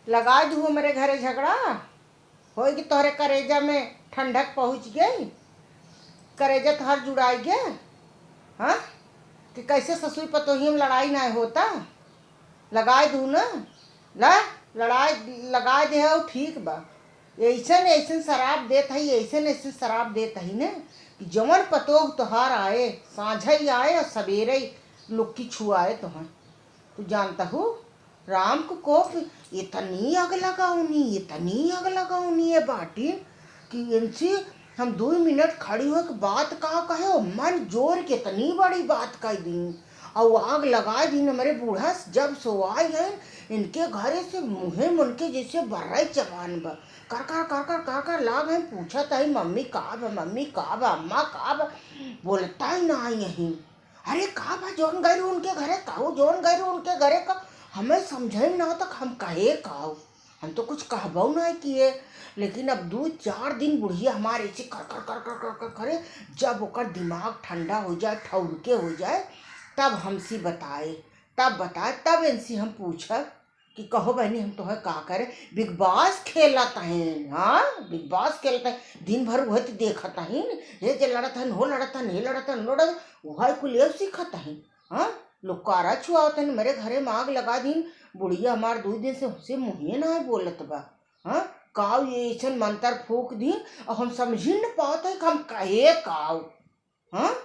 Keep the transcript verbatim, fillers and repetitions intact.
लगाइ दिहू हमरे घरे झगड़ा, होई कि तोहरे करेजा में ठंडक पहुँच गई, करेजा तोहर जुड़ाइ गया, हाँ? कि कैसे ससुर पतोहिया में लड़ाई नाहीं होता, लगाइ दिहू ना, ला, लड़ाई लगाइ देहू, ठीक बा। अइसन अइसन सराप देत हई, अइसन अइसन सराप देत हई ना कि जवन पतोह तोहार आए, साँझइ आए और सबेरइ लुक्की छुआए तोहइ। तू जानत हू, राम क कोख इतनी आग लगउनी, इतनी आग लगउनी ए बाटिन कि इनसे हम दुइ मिनट खड़ी होइ के बात का कहे, मन जोर के इतनी बड़ी बात कहि दीन। अउ आग लगाइ दीन हमरे बूढ़ा, जब सोआइ हइन, इनके घरे से मुँहे में उनके जइसे बर्रइ चबान बा। कर कर कर कर कर कर लाग हइन, पूछत हइन, "मम्मी का बा, मम्मी का बा, अम्मा का बा?" बोलतइ नाहीं हइन। अरे का बा, जउन गइ रहू उनके घरे, कहू जउन गइ रहू उनके घरे का, हमइ समझइ में ना आवत हम कहे काउ। हम तो कुछ कहबउ नाहीं किए, लेकिन अब दुइ चार दिन बुढ़िया हमार अइसे कर कर कर कर कर कर करे, जब ओकर दिमाग ठंडा होइ जाए, ठउर के होइ जाए, तब हमसे बताए, तब बताए, तब इनसे हम पूछब कि कहो बहिनी, हम तोहइ का करे, Bigg Boss खेलत हइन, हाँ, Bigg Boss खेलत हइन, दिन भर उहइ त देखत हइन, हे जे लड़त हइन, हो लड़त हइन, हे लड़त हइन, लड़त, उहइ कुल एव सीखत हइन, हाँ, लुक्कारा छुआवत हइन, मेरे घरे में आग लगाइ दीन, बुढ़िया हमार दुइ दिन से, से मुँहे नाहीं बोलत बा, हाँ, काउ ये अइसन मंतर फूँक दीन, अउ हम समझी न पावत हई कि हम कहे काउ, हाँ,